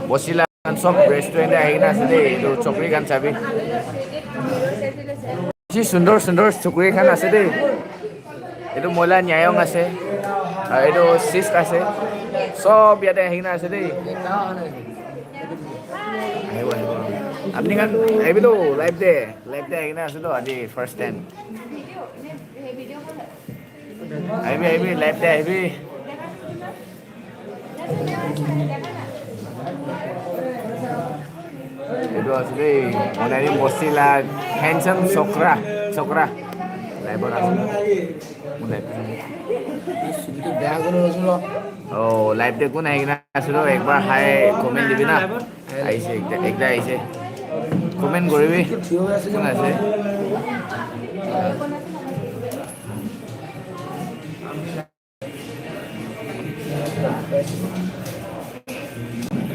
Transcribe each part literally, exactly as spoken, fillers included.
Bosila khan sob restaurant te ahi kena ase de, etu chokri khan sabi. Bishi sundor sundor chokri khan ase de. Etu moila nyayong ase. Ah, etu sis ase. Sob yate ahi kena ase de. Ahibo, ahibo. Apni khan ahibi to live te, live te ahi kena ase to aji first time. Ahibi, ahibi, live te ahibi. Etu ase de, Onari Bosti la handsome chokra, chokra. Live ot ase. Mo live te. Oh, live te kun ahi kena ase lo, ekbar hi comment dibi na. Aise, ekta, ekta aise. Comment koribi. Kun ase?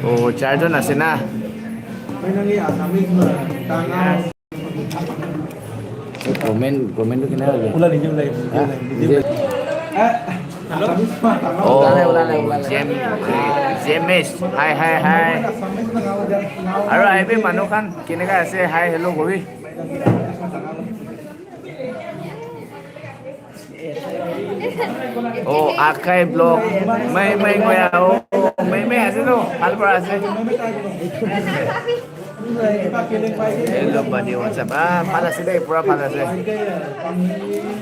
Oh, charjon ase na? Comment, comment tu kena hoile? Ulai, ulai, ha? Ulai, ulai. Oh, Ulai, ulai, ulai. Jem-, James. Hi, hi, hi. Aro ahibi manu khan keneka ase? Hi, hello kori. Oh, Akai vlog. Mai, mai, ngoya. Oh, mai, mai ase no? Bhal para ase. Hello, buddy. What's up? Ah, bhal ase de, pura bhal ase.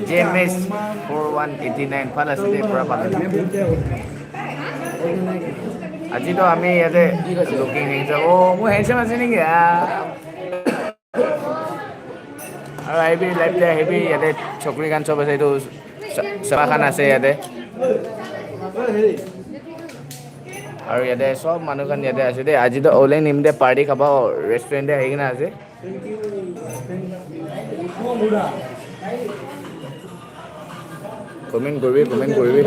J M S four one eighty nine, bhal ase de, pura bhal ase. Aji to ami yate looking handsome. Oh, mo handsome ase niki? Ah. Aro ahibi, live te ahibi, yate chokri khan sob ase, etu sa-, saba khan ase yate. Aro yate sob manu khan yate ase de, aji to Oleng nimite party khabo restaurant te ahi kena ase. Comment koribi, comment koribi.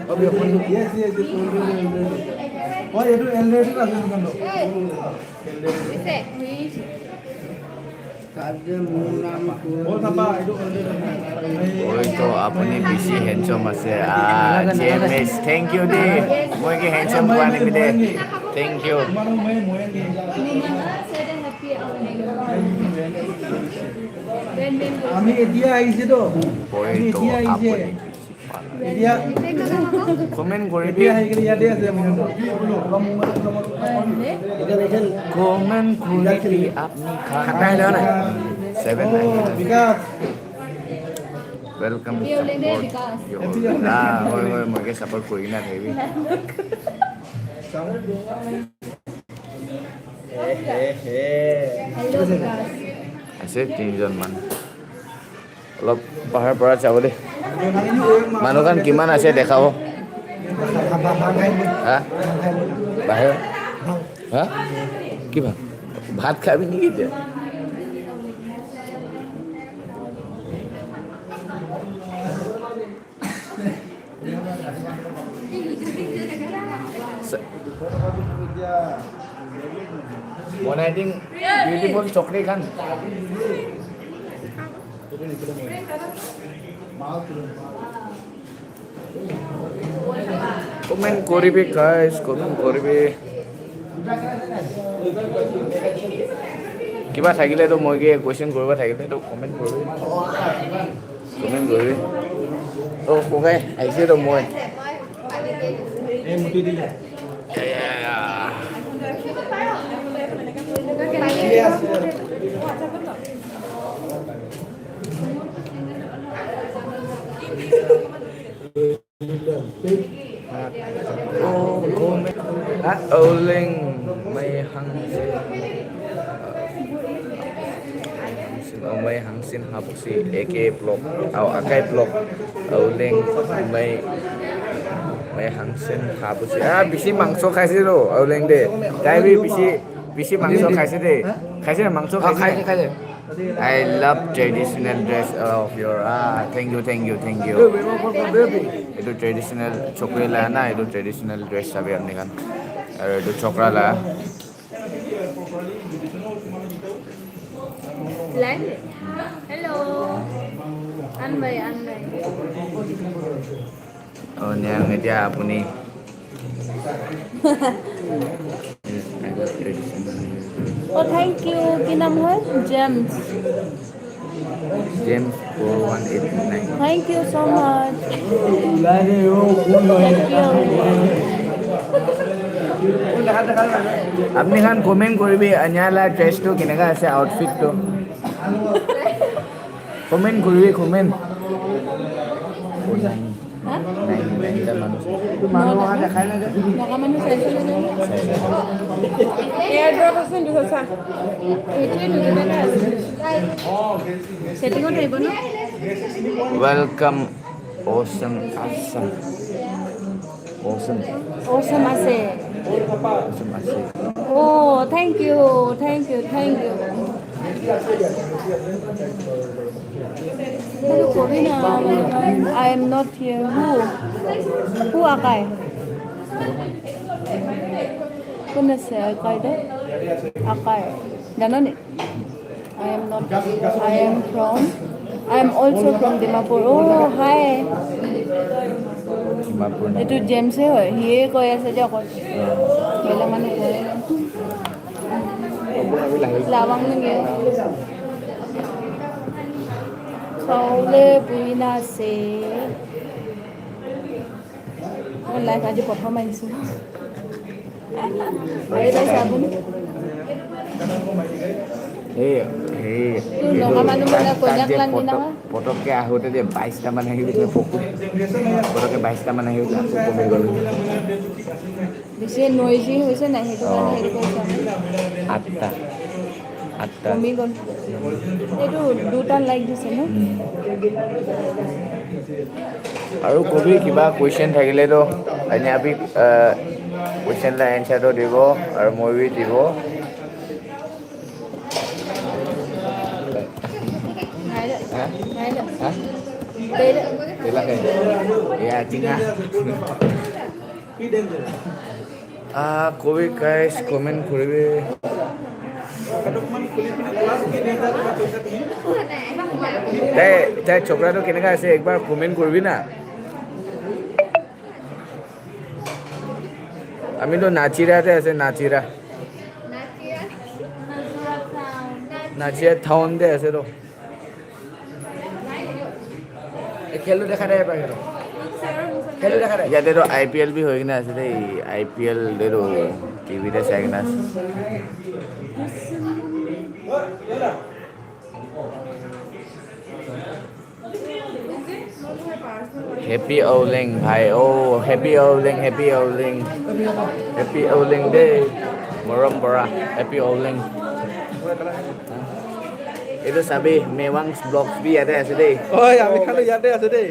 Yes, yes, yes, already, already. Oh, etu already ase, etu khan to. Oi to apuni bishi handsome ase. Ah, J M S, thank you de. Moi ke handsome koa niki de. Thank you. Ami etia ahise to. Oi to apuni. Etia comment koribi. Etia ahi kene yate ase ami khan. Comment koribi apni khan. Seven nine. Bikas. Welcome, support. Ah, hoi, hoi, moi ke support kori na thakibi. He, he, he. Ase tinjon man. Olop bahar para jabo de. Manu khan kiman ase dekhabo. Ha? Bahar. Ha? Kiba? Bhat khabi niki etia? Sa-, Monating beautiful chokri khan. Comment koribi guys, comment koribi. Kiba thakile to moi ke question koribo thakile to comment koribi. Comment koribi. Oh, okay, aise to moi. Ya, ya, ya. Oh, Oleng mai hang sin. Oh, mai hang sin hapusi A K block. Oh, Akai block. Oleng mai, mai hang sin hapusi. Ah, bishi mangso khaise to Oleng de. Tai bi bishi, bishi mangso khaise de. Khaise na mangso khaise? Khaise, khaise. I love traditional dress of your, ah, thank you, thank you, thank you. Etu traditional chokri la na, etu traditional dress sabi apni khan. Aru etu chokra la. Hello. An bhai, an bhai. Oh, Nyang, etia apuni Oh, thank you. কি নাম হয়? James. James four one eight nine. Thank you so much. Thank you. আপুনি খান কমেণ্ট কৰিবি, আনিয়ালা ড্ৰেছটো কেনেকা আছে, আউটফিটটো। কমেণ্ট কৰিবি, কমেণ্ট। হা? নাই, নাই, নাই, মানুহ চাই। মানুহ অহা দেখাই নাই যে। নগা মানুহ চাইছে নে নাই? চাইছে। এয়াৰ ড্ৰপ আছে নেকি? চা। এইটোৱে দুদিনতে আছে। ছেটিঙত আহিব ন? Welcome, awesome, awesome. Awesome. Awesome আছে। Awesome আছে। Oh, thank you, thank you, thank you. Hello, Corina. I am not here. Who? Who আকাই? কোন আছে আকাই দে? আকাই। জানা নি? I am not. I am from. I am also from Dimapur. Oh, hi. Dimapur. এইটো জেমছে হয়। সিয়ে কৈ আছে যে অকল বেলেগ মানুহ কয়। লাৱাং নেকি? চাউলে বুইনা আছে। মই লাইভ আজি প্ৰথম আহিছো। এই, এই, তোৰ এইটো নগা মানুহ মানে তাত, তাত কইনাক যে লাং দিনা পটক-, হয়? পটককে আহোঁতে যে বাইশটা মান আহি গৈছিলে, পকু-, পটককে বাইশটা মান আহি গৈছিলে, আকৌ কমি গ'ল। বেছি নইজি হৈছে নাই, সেইটো কাৰণে হেৰি কৰিছে আমি। আঠটা। আঠটা। কমি গ'ল। এইটো দুটা লাইক দিছে ন? উম। আৰু কবি কিবা কুৱেশ্যন থাকিলেতো এনে আমি, আহ, কুৱেশ্যন এটা এনচাৰটো দিব আৰু মই বি দিব। নাই দে। হা? নাই দে। হা? দে দে। এইবিলাকে। এয়া, টিঙা। Ah, কবি গাইছ, কমেণ্ট কৰিবি। তাই, তাই চকৰাটো কেনেকা আছে, একবাৰ কমেণ্ট কৰিবি না। আমিতো নাচিৰাতে আছে, নাচিৰা। নাচিৰা টাউনতে আছে তো। এই খেলটো দেখা নাই এবাৰ, খেলটো। খেলটো দেখা নাই। ইয়াতে তো আই পি এল বি হৈ কিনে আছে দেই, আই পি এল দে তো টিভিতে চাই কিনে আছে। Happy Aoleng bhai, oh, Happy Aoleng, Happy Aoleng, Happy Aoleng de, morom pora, Happy Aoleng. Etu sabi, Mewang Vlogs bi yate ase de. Oi, ami khan yate ase de.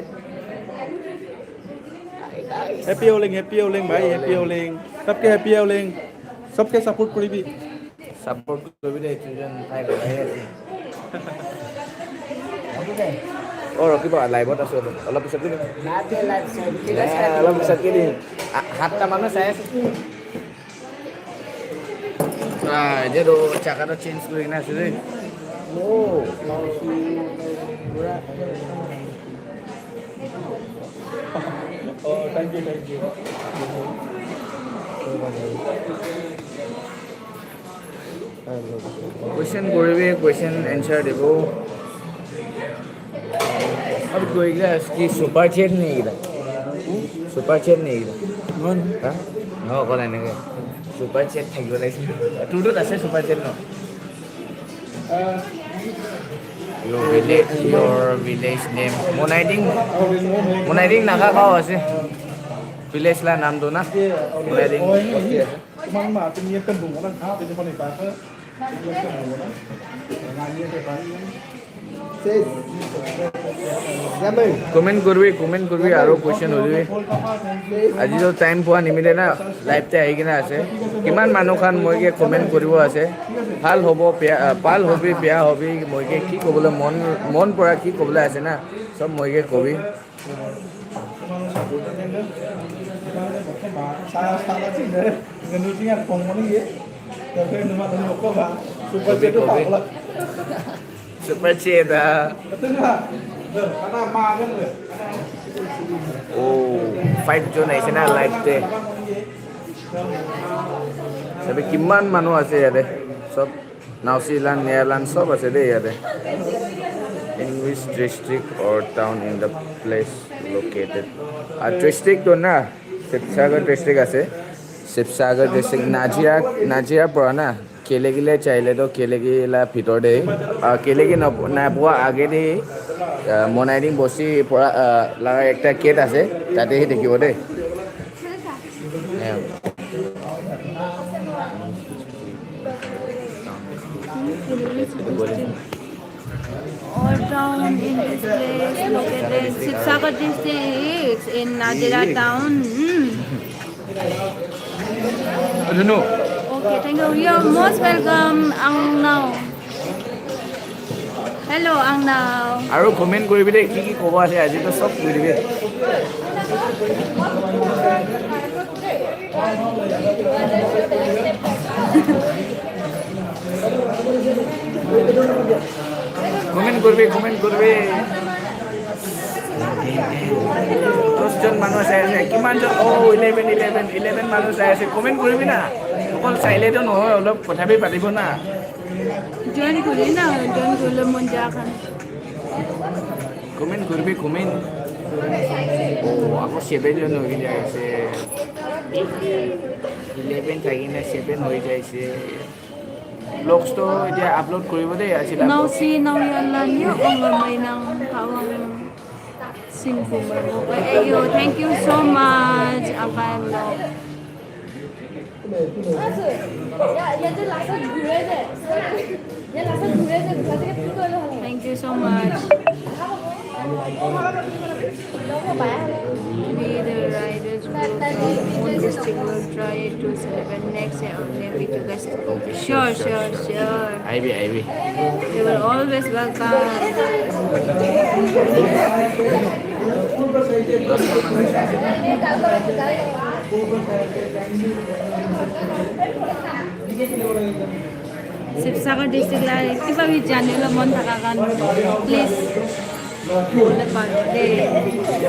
Happy Aoleng, Happy Aoleng bhai, Happy Aoleng. Sabke Happy Aoleng. Sabke support koribi. Support koribi de, children thai kora hai ase. Oh, rakiba, live ot ase, olop pisot ki dim. Live ot ase. Olop pisot ki dim. Satta manu sai ase. Ah, etia toh jaga toh change kuri kena ase de. Oh, pura. Oh, thank you, thank you. Question koribi, question answer dibo. Aur koi kya ki super chat nahi kira? Super chat nahi kira? Non. Ha? No, kora nahi. Super chat thakibo lagise. Tutu ase super chat no? Your village, your village name. Monaiding, Monaiding Naga Gao ase. Village la naam tu na? Monaiding. Comment koribi, comment koribi, aru question holibi. Aji to time poa nimile na, live te ahi kena ase. Kiman manu khan moi ke comment koribo ase. Bhal hobo, bia, ah, bhal hobi, bia hobi, moi ke ki kobole mon, mon pora ki kobole ase na, sob moi ke kobi. Super chat, ah. Oh, five jon aise na live te. Sabi kiman manu ase yate. Sob Naosi lan, Neya lan, sob ase de yate. In which district or town in the place located? Ah, district to na, Sibsagar district ase. Sibsagar district, Najia, Najia pora na. Kelegile chaile to Kelegi la bhitor de. Ah, Kelegi na, na pua age de, ah, Monaiding Bosti pora, ah, la ekta gate ase. Tate hi dekhibo de. All town in this place located Sibsagar district in Najira town. Hmm. Okay, thank you. You're most welcome, Ang Nao. Hello, Ang Nao. Aru comment kuribi de, ki ki kobo ase aji to sob kuribi. Comment kuribi, comment kuribi. Dos jon manu sai ase. Kiman jon? Oh, eleven, eleven, eleven manu sai ase. Comment kuribi na. Okol saile to nohoi, olop kotha bi patibo na. Join kuri na, join kurle mon ja khan. Comment kuribi, comment. Oh, ako seven jon hoi jai ase. Eleven thaki na seven hoi jai ase. Vlogs to etia upload kuribo de, aji la. Naosi, Naoya, Lanyo, Ongwa, Mainang, Kawang, Singkumar. Hey, yo, thank you so much, Akai Vlog. Thank you so much. We the riders will from Mon district will try to celebrate next year or maybe to guest. Okay, sure, sure, sure, sure. Aibi, aibi. You will always welcome. Sibsagar district la kiba bi janile mon thaka khan, please.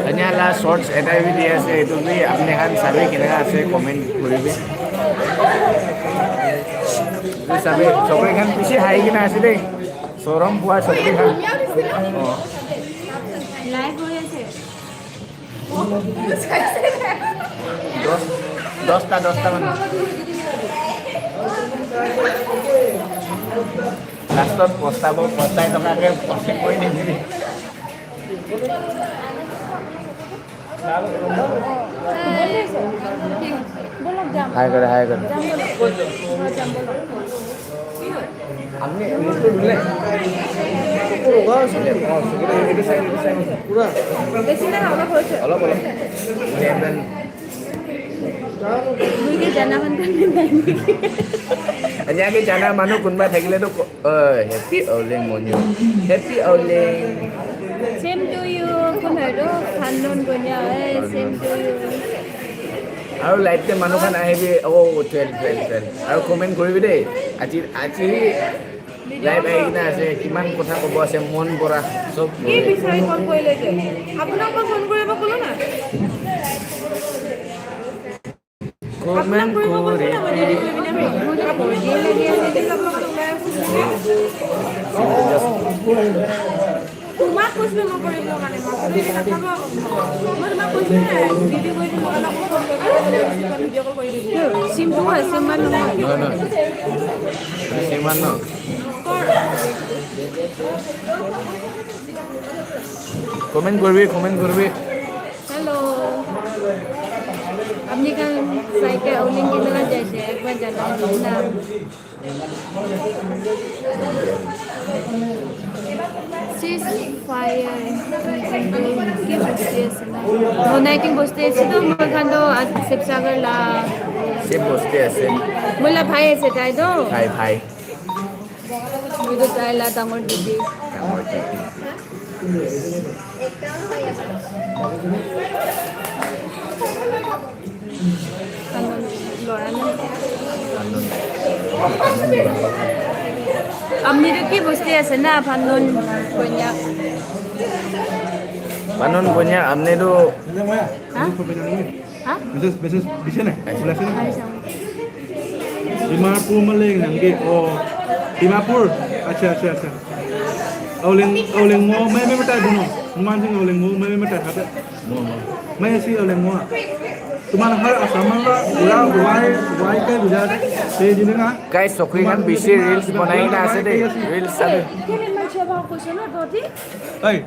Anya la shorts eta bi di ase, etu bi apni khan sabi keneka ase, comment kuribi. Etu sabi, chokri khan bishi hai kena ase de. Sorom pua chokri khan. Oh. Live hoi ase. Dos, dosta, dosta manu. Lastot postabo, postai thakakai poste koi nidibi. Hai kore, hai kore. Apni এইটো ৰুলে? এইটো চাইড, এইটো চাইড। পুৰা। বেছি নাই, অলপ হৈছে। অলপ, অলপ। Moi ke jana khan khan nai. Enake jana manu kunba thakile to ko-, oi, happy Aoleng Monyo. Happy Aoleng. Same to you. Kun hai to? Phandon Bonya. Eh, same to you. Aru live te manu khan ahibi. Oh, twelve, twelve, twelve. Aru comment kuribi de. Aji, aji live ahi kena ase. Kiman kotha kobo ase, mon pora sob. কি বিচাৰি ফোন কৰিলে যে? আপোনাক মই ফোন কৰিব ক'লো না। Comment কৰিবি। তোমাক কৈছিলো মই কৰিবৰ কাৰণে, মই বোলো, "এই নাখাব আকৌ।" মই তোমাক কৈছিলো নাই, ভিডিঅ' কৰি দিম, মই অলপ ফোন কৰি দিম, ভিডিঅ' কল কৰি দিম। চিমটো হয়, চিম মানে নহয়। নহয়, নহয়। চিম মানে ন? Comment কৰিবি, comment কৰিবি। Hello। আপনি কাল সাইকে আউলিং কিনলা যাইছে, একবার জানাই দিন না। Ceasefire. কি বস্তি আছে না? Monaiding Bosti ase to, moi khan to Sibsagar la. Sib bosti ase. Moi la bhai ase tai to. Bhai, bhai. Moi to tai la dangor didi. Dangor didi. Lora na. Apni to ki bosti ase na, Phandon Bonya? Phandon Bonya, apni to. Ha? Ha? Message, message দিছে নাই? ওলাইছে নাই? Dimapur maleng nangge. Oh, Dimapur. Acha, acha, acha. Auleng, auleng mo, mai mai matai bono. Numan sing auleng mo, mai mai matai hade. Mai asi auleng mo. Tuman har asam la, ura, wai, wai kai buja de. Sei dine na. Guys, chokri khan bishi reels banai na ase de. Reels sabi. Hey,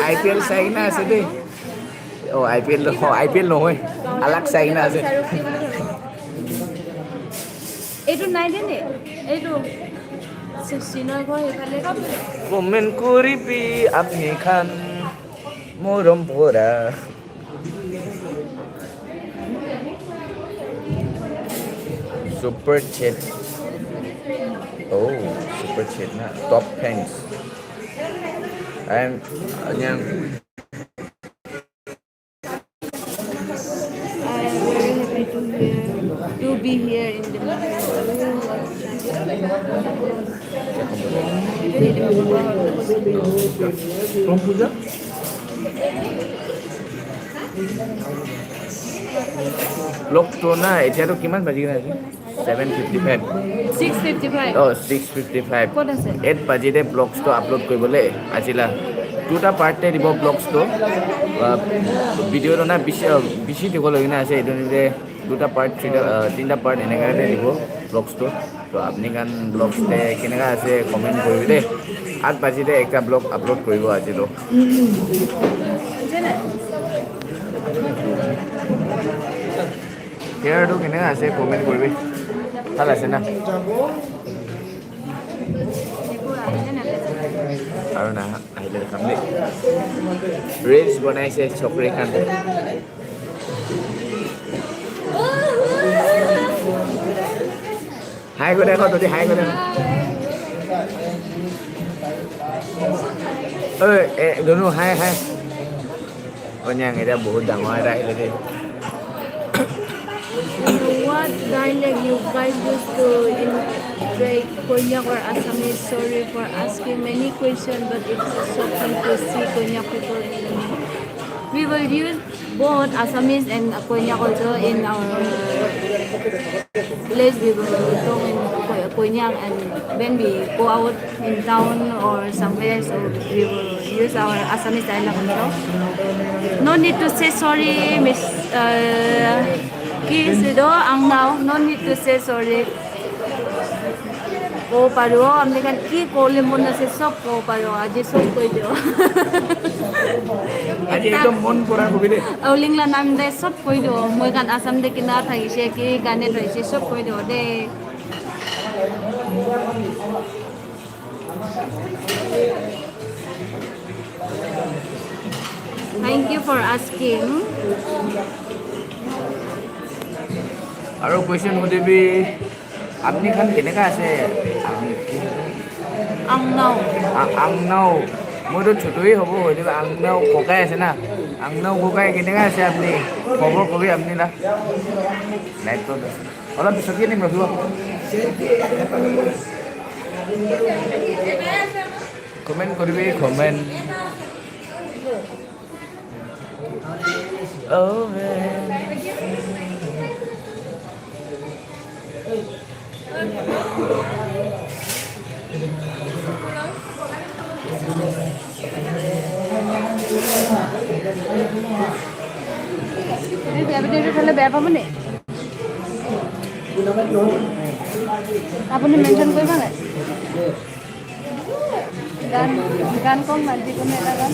I P L sai kena ase de. Oh, I P L, oh, I P L nohoi. Alag sai kena ase. এইটো নাই দে নে? এইটো চিনয় ঘৰ সেইফালে। Comment কৰিবি আপুনি খান মৰম ভৰা। Super chat. Oh, super chat na. Top thanks. I am Anyang. I am very happy to hear, to be here in the From Puja? Vlog to na, এতিয়া তো কিমান বাজি গ'ল আজি? Seven fifty five. Six fifty five. Oh, six fifty five. ক'ত আছে? Eight বাজিতে vlogs তো upload কৰিবলে আজিলা। দুটা part তে দিব vlogs তো। আহ, video তো না বেছি, আহ, বেছি দীঘল হৈ কিনে আছে, এইটো নিলে দুটা part, থ্ৰীটা, আহ, তিনিটা part এনেকাতে দিব vlogs তো। তো আপুনি কাৰণ vlogs তে কেনেকা আছে comment কৰিবি দেই। আঠ বাজিতে একটা vlog upload কৰিব আজি তো। Hair টো কেনেকা আছে comment কৰিবি। ভাল আছে না? আৰু না, আহিলে দেখাম দেই। Reels বনাইছে চকৰি খান। হাই কৰি দেখাও, তহঁতি হাই কৰি দেখাও। ঐ, এ, ধনু, হাই, হাই। Onyang, এটা বহুত ডাঙৰ এটা আহিলে দেই। What dialect you guys use to in, like, Konyak or Assamese? Sorry for asking many questions, but it's shocking to see Konyak people in. We will use both Assamese and Konyak also in our village. We will talk in Ko-, Konyak, and when we go out in town or somewhere, so we will use our Assamese dialect also. No need to say sorry, Miss, uh, Kiss, do, ang now. No need to say sorry. ক'ব পাৰোঁ, আপুনি খান কি ক'লে মন আছে, চব ক'ব পাৰোঁ, আজি চব কৈ দিওঁ। আজি একদম মন পৰা কবি দেই। অলিংলা নাম দে চব কৈ দিওঁ, মই গান আছাম দে কিনা থাকিছে, কি গানে থৈছে, চব কৈ দিওঁ দেই। Thank you for asking. আৰু question সুধিবি, আপুনি খান কেনেকা আছে? Ang nau. আ-, ang nau। মইতো ছোটই হ'ব, হ'লেও ang nau ককাই আছে না। Ang nau ককাই কেনেকা আছে আপুনি? খবৰ কবি আপুনি না। Live-ত আছে। অলপ পিছতকে দিম, ৰখিব। Comment কৰিবি, comment। Oh, man. আপুনি বেয়া পাব নি? আপুনি মেনশ্যন কৰিব নাই? গান, গান কম না, যিকোনো এটা গান।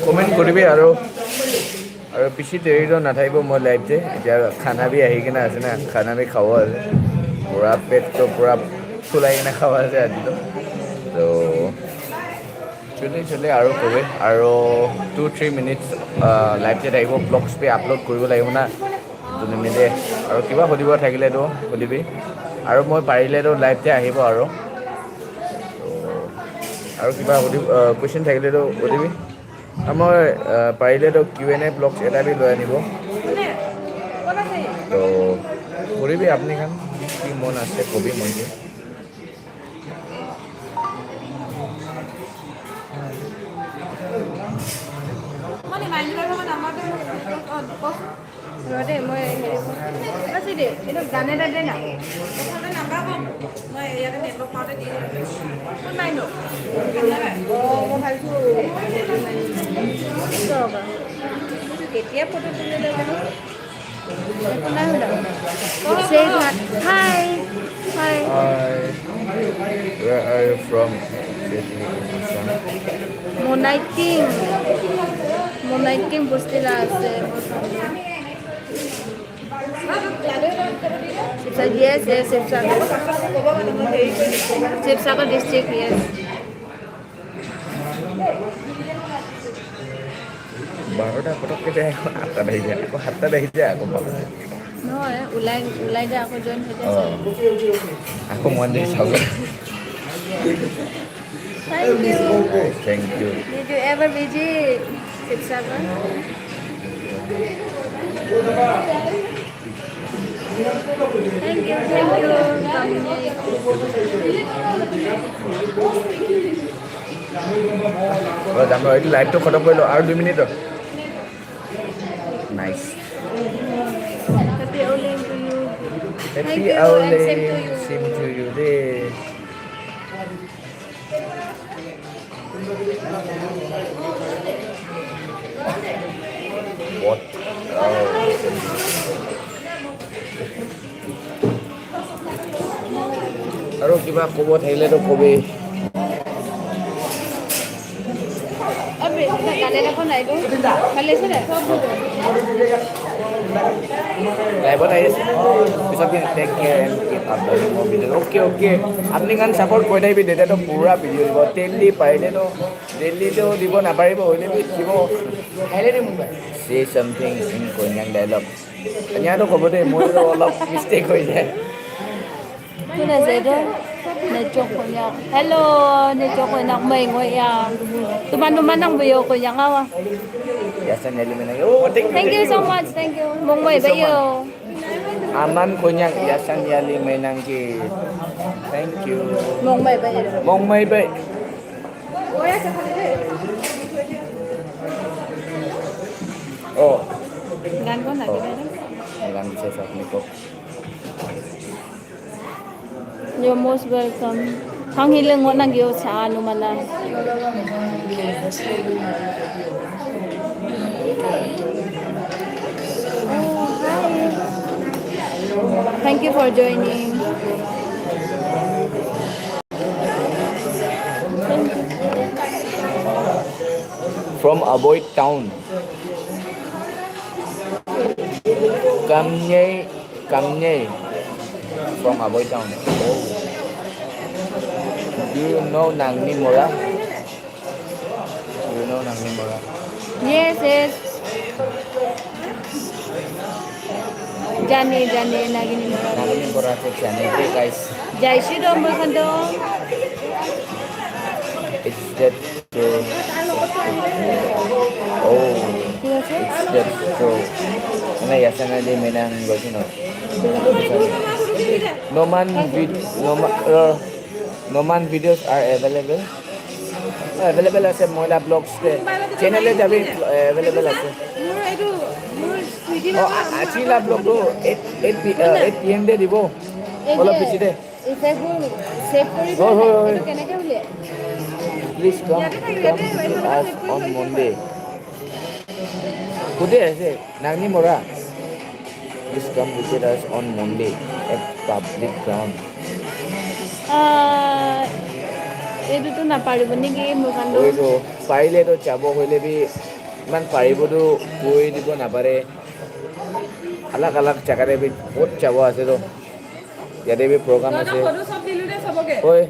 Comment কৰিবি আৰু, আৰু বেছি দেৰি তো নাথাকিব মই live তে। এতিয়া খানা বি আহি কিনে আছে না, খানা বি খাব আছে। পূৰা পেটটো পূৰা ফুলাই কিনে খাব আছে আজি তো। তো চলে চলে আৰু কবি আৰু two three minutes, আহ, live তে থাকিব, vlogs বি upload কৰিব লাগিব না। তো নিমিলে আৰু কিবা সুধিব থাকিলেতো সুধিবি আৰু মই পাৰিলেতো live তে আহিব আৰু। তো আৰু কিবা সুধিব, আহ, question থাকিলেতো সুধিবি। আৰু মই, আহ, পাৰিলেতো Q and A vlogs এটা বি লৈ আনিব। তো Kuribi apni khan ki mon ase kobi moi ke. Ro de, moi হেৰি কৰিম। আছে দে, এইটো গান এটা দে না। কথা এটা নাগাব। মই ইয়াতে নেটৱৰ্ক পাওঁতে দি দিম। কোন নাই নো? অ, মই ভাবিছোঁ, কিয় বা? কেতিয়া ফটো তুলি ল'লে? একো নাই শুনা। Say hi. Hi. Hi. Where are you from? Monaiting. Monaiting bosti la ase. Sibsa-, yes, yes, Sibsagar. Sibsagar district, yes. বাৰটা পটককে যায়, আকৌ আঠটাত আহি যায়, আকৌ সাতটাত আহি যায়, আকৌ বাৰটা। নহয়, ওলাই, ওলাই যায়, আকৌ জইন হৈ যায়। অ। আকৌ মন যায় চাব। Thank you. Thank you. Did you ever visit Sibsagar? Thank you, thank you. অ, যাম ৰ, এইটো লাইভটো খতম কৰি লওঁ, আৰু দুই মিনিট ৰ। Nice. Happy Auleng to you. Thank you, and same to you. Same to you দেই। What? আৰু কিবা ক'ব থাকিলেতো কবি। লাইভত আহি আছে। পিছত take care and keep up. Okay, okay. আপুনি খান ছাপোৰ্ট কৰি থাকিবি, তেতিয়াতো পুৰা ভিডিঅ' দিব। ডেইলি পাৰিলেতো, ডেইলিতো দিব নাপাৰিব, হ'লে বি দিব। Say something in Konyak dialogue. Konyak to ক'ব দেই, মোৰতো অলপ মিষ্টেক হৈ যায়। কোন আছে এইটো? নেচক কইনাক। Hello, নেচক কইনাক, মই কইনাক। Tuman tuman ang buyo konyang awa. Yasan yali menang. Oh, thank you. Thank you so much. Thank you. Mong mai bayo. Aman Konyak, yasan yali menang ki. Thank you. Mong mai bayo. Mong mai bay. Oh. Gan ko na, oh. Gan sa sa ni ko. You're most welcome. Hang hilang wala gyo sa ano mana. Oh, hi. Thank you for joining. From Aboy town. Kamye, Kamye. From Aboy town. Oh. Do you know Nangni Mora? Do you know Nangni Mora? Yes, yes. Jani, jani, Nangni Mora. Nangni Mora se jani, okay, guys. Jai Shri Ram Bhagwan. It's that true. Oh. It's that true. Mana yasana di menang gosino. Noman vid-, Noman, uh, Noman videos are available. Available ase, Moila Vlogs te. Channel te jabi, available ase. Aji la vlog tu eight, eight P, uh, eight P M te dibo. Olop bichi te. Hoi, hoi, hoi. Please come, come visit us on Monday. Kute ase? Nangni Mora. Please come visit us on Monday at public ground. Ah, এইটোতো নাপাৰিব নেকি মোৰ কাৰণে? Oi to, parile to jabo hoile bi iman paribo to koi dibo napare. Alag alag jaga te bi bahut jabo ase to. Yate bi program ase. Oi.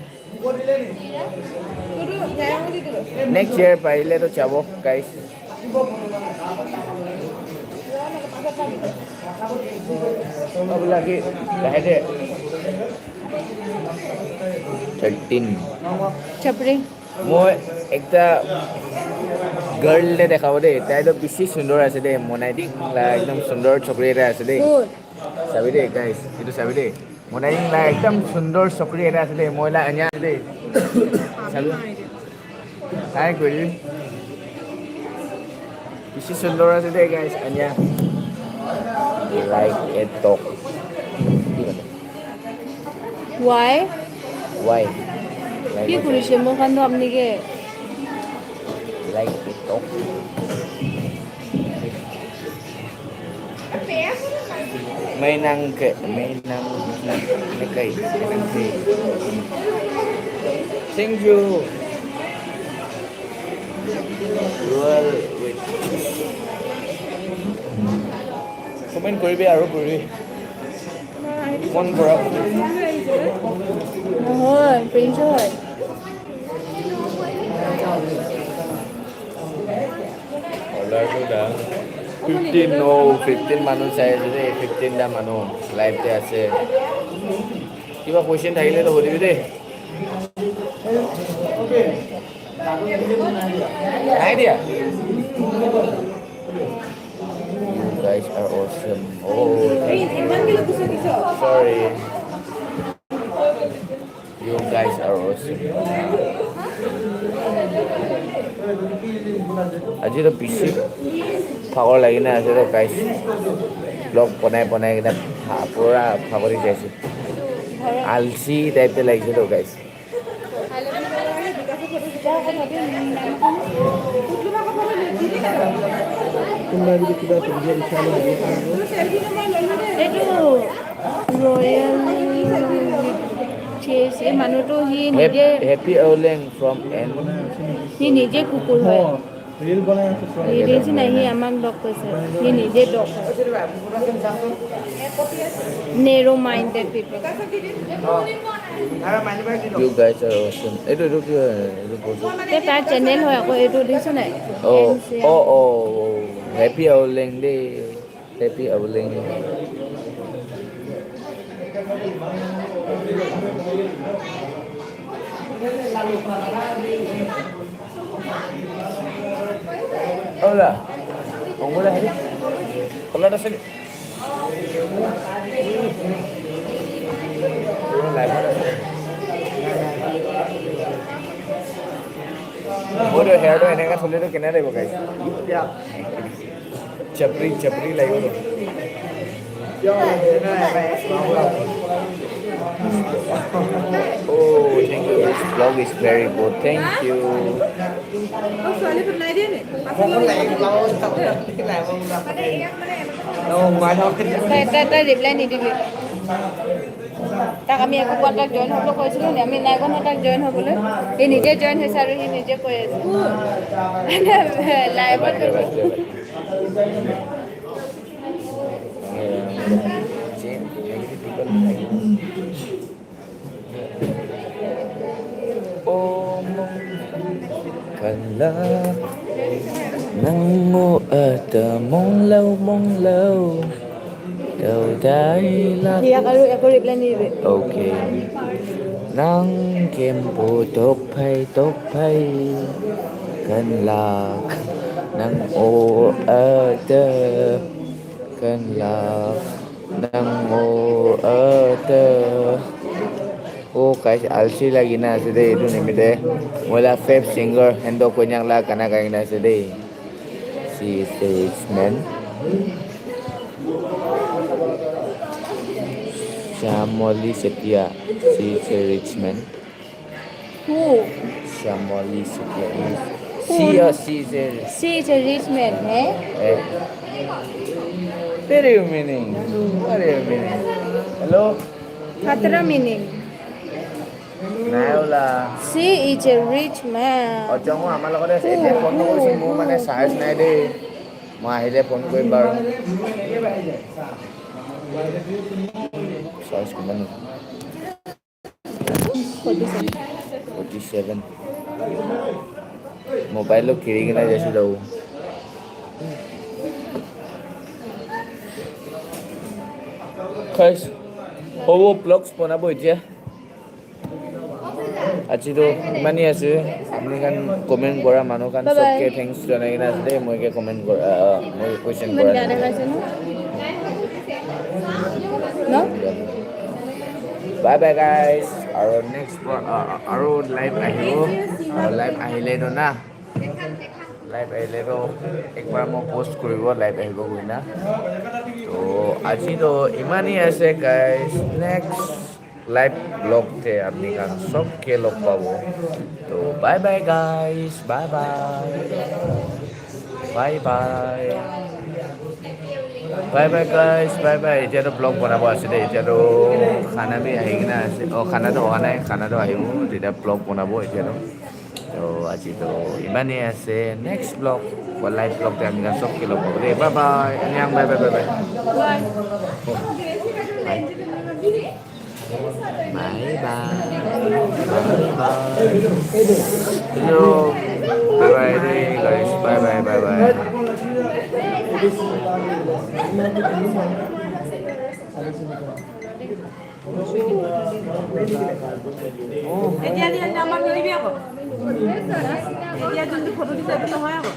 Next year parile to jabo, guys. Thirteen. Chapri. Moi ekta girl te dekhabo de, tai to bishi sundor ase de, monai ding la ekdom sundor chokri ekta ase de. Good. Sabi de, guys, itu sabi de. Monai la ekdam sundor chokri ekta ase de, moi la anya ase de. Sabi. Hi, Guri. Bishi sundor ase de, guys, anya. Like a dog. Why? Why? Like কি a dog. কৰিছে? মোৰ কাণটো আপুনি কি? Like a dog. Mainang ke, mainang, mainang ke, mainang ke. Thank you. Well, wait. Comment কৰিবি আৰু কৰিবি। মন কৰা। নহয়, প্ৰিন্স হয়। Order টো দা। Fifteen, no, fifteen মানুহ চাই আছে দেই, fifteen টা মানুহ live তে আছে। কিবা question থাকিলে তো সুধিবি দেই। নাই দিয়া। You guys are awesome. Oh, thank you. Sorry. You guys are awesome. আজি তো বেছি ভাগৰ লাগি না আছে তো guys, vlog বনাই বনাই কিনে ভা-, পুৰা ভাগৰি যাইছোঁ। আলচি টাইপে লাগিছে তো guys। কোনোবাই যদি কিবা সুধিব বিচাৰে, সুধিব পাৰিব। এইটো ৰয়েল চেজ, এই মানুহটো সি নিজে, Happy Aoleng from N. সি নিজে কুকুৰ হয়। অ, ৰিল বনাই আছে, চোৱা। সি নিজে নাই, সি আমাক ডগ কৈছে, সি নিজে ডগ হয়। Narrow minded people. You guys are awesome. এইটো, এইটো কি হয়? এইটো বস্তু। এই তাৰ চেনেল হয় আকৌ, এইটো দেখিছ নাই? অ, এন চি আৰ। অ, অ, অ। Happy Aoleng দেই। Happy Aoleng. Hola. Hola, hola. মোৰতো হেয়াৰটো এনেকা থ'লেতো কেনে লাগিব, guys? Chapri, chapri lagi tu. Oh, thank you. This vlog is very good. Thank you. তাই তাই ৰিপ্লাই নিদিবি। তাক আমি একো কোৱা, তাক জইন হ'বলৈ কৈছিলো নে? আমি নাই কোৱা ন তাক জইন হ'বলৈ। সি নিজে জইন হৈছে আৰু সি নিজে কৈ আছে। লাইভত। Om Kala Nango Ata Monglo Monglo Daudai La. Dia kalau aku reply ni. Okay. Nang kempo tok phai tok phai kan lak nang o ada kan lak. Nang o ata. Oh, guys, alsi lagi na ase de, etu nimite. Moila fave singer, Hendo Konyak la gana gai na ase de. She is a rich man. Shyamoli Setia, she is a rich man. Who? Shyamoli Setia. Who? She or she is a, she is a rich man, eh? Eh. What do you meaning? What do you meaning? Hello? Khatra meaning. Nai ola. She is a rich man. Acha, mo amar logore ase. Who? Ete phone who? Nokorisu, mo mane charge nai de. Mo ahile phone korim baru. Charge kiman? Forty seven. Mobile lo kiri kena jaise lo. Guys, hobo vlogs banabo etia. Aji to imani ase. Apni khan comment kora manu khan sobke thanks janai kena ase de. Moi ke comment kora, ah, moi question kora. Bye bye guys. Aro next pro- uh, aro live ahibo. Aro live ahile to na. Live ahile to ekbar mo post kuribo live ahibo koina. To aji to imani ase guys. Next live vlog te apni khan sob ke log pabo. To bye bye guys. Bye bye. Bye bye. Bye bye guys, bye bye. Etia to vlog banabo ase de. Etia to khana bi ahi kena ase. Oh, khana to aha nai, khana to ahibo. Etia vlog banabo etia to. To aji to imane ase. Next vlog, live vlog te ami khan sob ke log pabo de. Bye bye. Anyang, bye bye, bye bye. Bye. Bye bye. Bye bye. Hello. Bye bye, guys. Bye bye, bye bye. এতিয়া দিয়া, এতিয়া আমাক নিদিবি আকৌ। এতিয়া যোনটো ফটো দিছে, এইটো নহয় আকৌ।